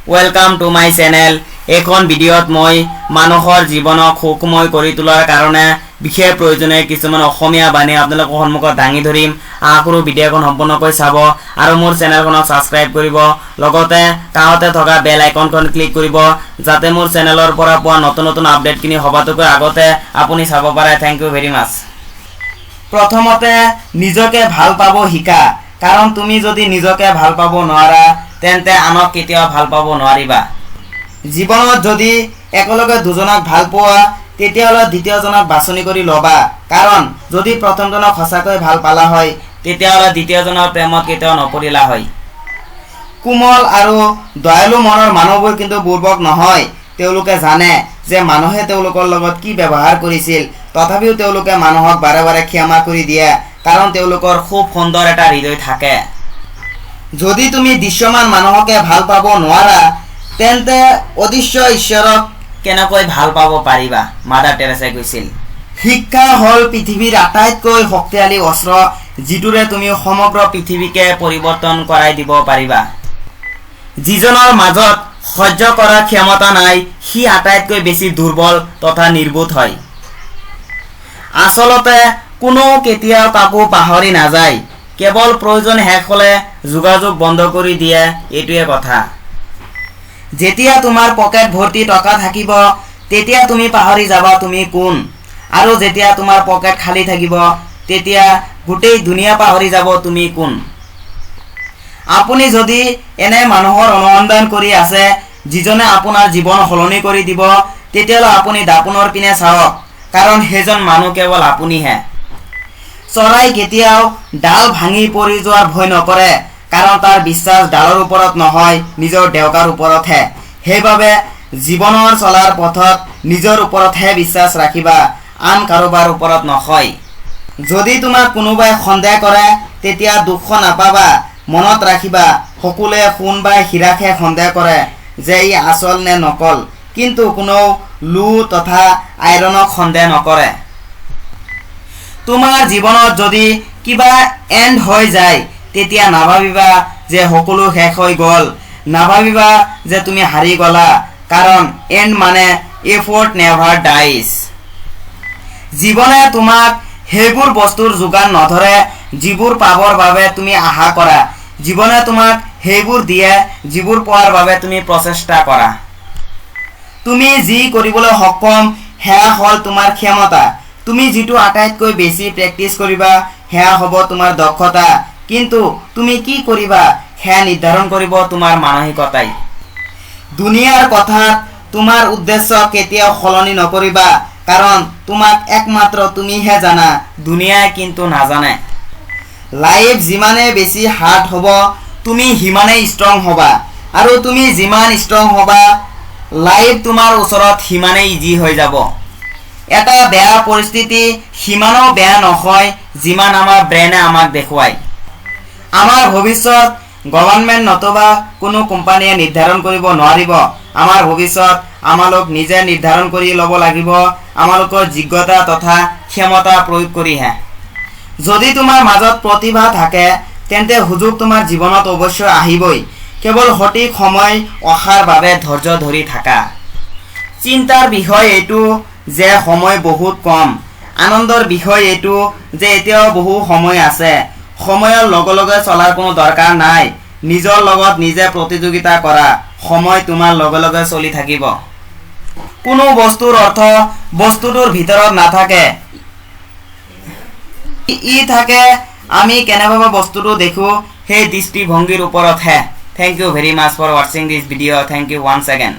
Welcome to my channel. এইখন ভিডিঅ'ত মই মানুহৰ জীৱনক সুখময় কৰি তোলাৰ কাৰণে বিশেষ প্ৰয়োজনীয় কিছুমান অসমীয়া বাণী আপোনালোকৰ সন্মুখত দাঙি ধৰিম। আশা কৰোঁ ভিডিঅ'খন সম্পূৰ্ণকৈ চাব আৰু মোৰ চেনেলখনক ছাবস্ক্ৰাইব কৰিব, লগতে কাষতে থকা বেল আইকনখন ক্লিক কৰিব, যাতে মোৰ চেনেলৰ পৰা পোৱা নতুন নতুন আপডেটখিনি সবাতোকৈ আগতে আপুনি চাব পাৰে। Thank you very much. প্ৰথমতে নিজকে ভাল পাব শিকা, কাৰণ তুমি যদি নিজকে ভাল পাব নোৱাৰা, তেন্তে আনক কেতিয়াও ভাল পাব নোৱাৰিবা। জীৱনত যদি একেলগে দুজনক ভাল পোৱা, তেতিয়াহ'লে দ্বিতীয়জনক বাছনি কৰি ল'বা, কাৰণ যদি প্ৰথমজনক সঁচাকৈ ভাল পালা হয়, তেতিয়াহ'লে দ্বিতীয়জনৰ প্ৰেমত কেতিয়াও নপৰিলা হয়। কোমল আৰু দয়ালু মনৰ মানুহবোৰ কিন্তু বুৰ্বক নহয়। তেওঁলোকে জানে যে মানুহে তেওঁলোকৰ লগত কি ব্যৱহাৰ কৰিছিল, তথাপিও তেওঁলোকে মানুহক বাৰে বাৰে ক্ষমা কৰি দিয়ে, কাৰণ তেওঁলোকৰ খুব সুন্দৰ এটা হৃদয় থাকে। যদি তুমি দৃশ্যমান মানুহকে ভাল পাব নোৱাৰা, তেন্তে অদৃশ্য ঈশ্বৰক কেনেকৈ ভাল পাব পাৰিবা? মাদাৰ টেৰেছাই কৈছিল। শিক্ষা হ'ল পৃথিৱীৰ আটাইতকৈ শক্তিশালী অস্ত্ৰ, যিটোৰে তুমি সমগ্ৰ পৃথিৱীকে পৰিৱৰ্তন কৰাই দিব পাৰিবা। যিজনৰ মাজত সহ্য কৰাৰ ক্ষমতা নাই, সি আটাইতকৈ বেছি দুৰ্বল তথা নিৰ্বোধ হয়। আচলতে কোনো কেতিয়াও কাকো পাহৰি নাযায়, কেৱল প্ৰয়োজন শেষ হ'লে যোগাযোগ বন্ধ কৰি দিয়ে, এইটোৱে কথা। যেতিয়া তোমাৰ পকেট ভৰ্তি টকা থাকিব, তেতিয়া তুমি পাহৰি যাবা তুমি কোন, আৰু যেতিয়া তোমাৰ পকেট খালী থাকিব, তেতিয়া গোটেই দুনিয়া পাহৰি যাব তুমি কোন। আপুনি যদি এনে মানুহৰ অনুসন্ধান কৰি আছে যিজনে আপোনাৰ জীৱন সলনি কৰি দিব, তেতিয়াহ'লে আপুনি দাপোনৰ পিনে চাওক, কাৰণ সেইজন মানুহ কেৱল আপুনিহে। চৰাই কেতিয়াও ডাল ভাঙি পৰি যোৱাৰ ভয় নকৰে, কাৰণ তাৰ বিশ্বাস ডালৰ ওপৰত নহয়, নিজৰ ডেউকাৰ ওপৰতহে। সেইবাবে জীৱনৰ চলাৰ পথত নিজৰ ওপৰতহে বিশ্বাস ৰাখিবা, আন কাৰোবাৰ ওপৰত নহয়। যদি তোমাক কোনোবাই সন্দেহ কৰে, তেতিয়া দুখ নাপাবা। মনত ৰাখিবা, সকলোৱে সোণ বা হীৰাকহে সন্দেহ কৰে যে ই আচল নে নকল, কিন্তু কোনেও লো তথা আইৰণক সন্দেহ নকৰে। তোমাৰ জীৱনত যদি কিবা এণ্ড হৈ যায়, তেতিয়া নাভাবিবা যে সকলো শেষ হৈ গ'ল, নাভাবিবা যে তুমি হাৰি গ'লা, কাৰণ এণ্ড মানে এফৰ্ট নেভাৰ ডাইজ। জীৱনে তোমাক সেইবোৰ বস্তুৰ যোগান নধৰে যিবোৰ পাবৰ বাবে তুমি আশা কৰা। জীৱনে তোমাক সেইবোৰ দিয়ে যিবোৰ পোৱাৰ বাবে তুমি প্ৰচেষ্টা কৰা। তুমি যি কৰিবলৈ সক্ষম, সেয়া হ'ল তোমাৰ ক্ষমতা। তুমি যিটো আটাইতকৈ বেছি প্ৰেক্টিচ কৰিবা, সেয়া হ'ব তোমাৰ দক্ষতা। কিন্তু তুমি কি কৰিবা, সেয়া নিৰ্ধাৰণ কৰিব তোমাৰ মানসিকতাই। দুনিয়াৰ কথাত তোমাৰ উদ্দেশ্য কেতিয়াও সলনি নকৰিবা, কাৰণ তোমাক একমাত্ৰ তুমিহে জানা, দুনিয়াই কিন্তু নাজানে। লাইফ যিমানে বেছি হাৰ্ড হ'ব, তুমি সিমানেই ষ্ট্ৰং হ'বা, আৰু তুমি যিমান ষ্ট্ৰং হ'বা, লাইফ তোমাৰ ওচৰত সিমানেই ইজি হৈ যাব। এটা বেয়া পৰিস্থিতি সিমানো বেয়া নহয় যিমান আমাৰ ব্ৰেইনে আমাক দেখুৱায়। আমাৰ ভৱিষ্যত গভৰ্ণমেণ্ট নতুবা কোনো কোম্পানীয়ে নিৰ্ধাৰণ কৰিব নোৱাৰিব। আমাৰ ভৱিষ্যত আমালোক নিজে নিৰ্ধাৰণ কৰি ল'ব লাগিব, আমালোকৰ যোগ্যতা তথা ক্ষমতা প্ৰয়োগ কৰিহে। যদি তোমাৰ মাজত প্ৰতিভা থাকে, তেন্তে সুযোগ তোমাৰ জীৱনত অৱশ্যে আহিবই। কেৱল সঠিক সময় অহাৰ বাবে ধৈৰ্য ধৰি থাকা। চিন্তাৰ বিষয় এইটো যে সময় বহুত কম। আনন্দৰ বিষয় এইটো যে এতিয়াও বহু সময় আছে। সময়ৰ লগে লগে চলাৰ কোনো দৰকাৰ নাই। নিজৰ লগত নিজে প্ৰতিযোগিতা কৰা, সময় তোমাৰ লগে লগে চলি থাকিব। কোনো বস্তুৰ অৰ্থ বস্তুটোৰ ভিতৰত নাথাকে, ই থাকে আমি কেনেভাৱে বস্তুটো দেখোঁ সেই দৃষ্টিভংগীৰ ওপৰতহে। Thank you very much for watching this video. Thank you once again.